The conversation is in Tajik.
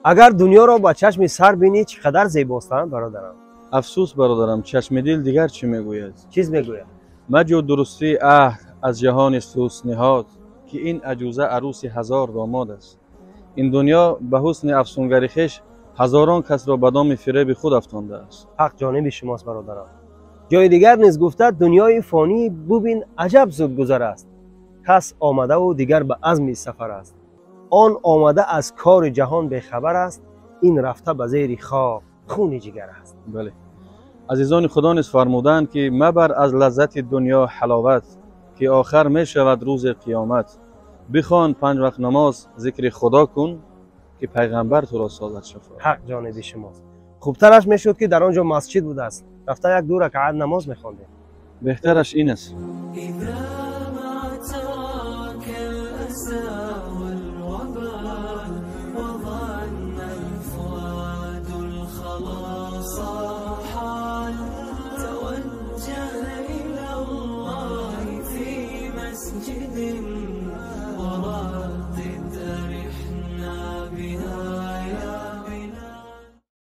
Агар дунёро ба чашми сар бинӣ, чӣ қадар зебостанд, бародарам. Афсӯс, бародарам, чашми дил дигар чӣ мегӯяд? Чиз мегӯяд. Маҷӯ дурустии аҳд аз ҷаҳони суст ниҳод, ки ин аҷуза арӯси ҳазор домод аст. Ин дунё ба ҳусни афсунгари хеш ҳазорон касро ба доми фиреби худ афтондааст. Ҳақ ҷониби шумост, бародарам. Ҷои дигар низ гуфта: дунёи фонӣ бубин, аҷаб зудгузар аст, кас омадаву дигар ба азми сафар аст, он омада аз кори ҷаҳон бехабар аст, ин рафта ба зери хок хуни ҷигар аст. Бале, азизони Худо низ фармуданд, ки мабар аз лаззати дунё ҳаловат, ки охар мешавад рӯзи қиёмат. Бихон панҷ вақт намоз, зикри Худо кун, ки пайғамбар туро созад шафоат. Ҳақ ҷониби шумост. Хубтараш мешуд, ки дар он ҷо масҷид будааст, рафта як ду ракаат намоз мехондем. Беҳтараш ин аст. Иброҳим.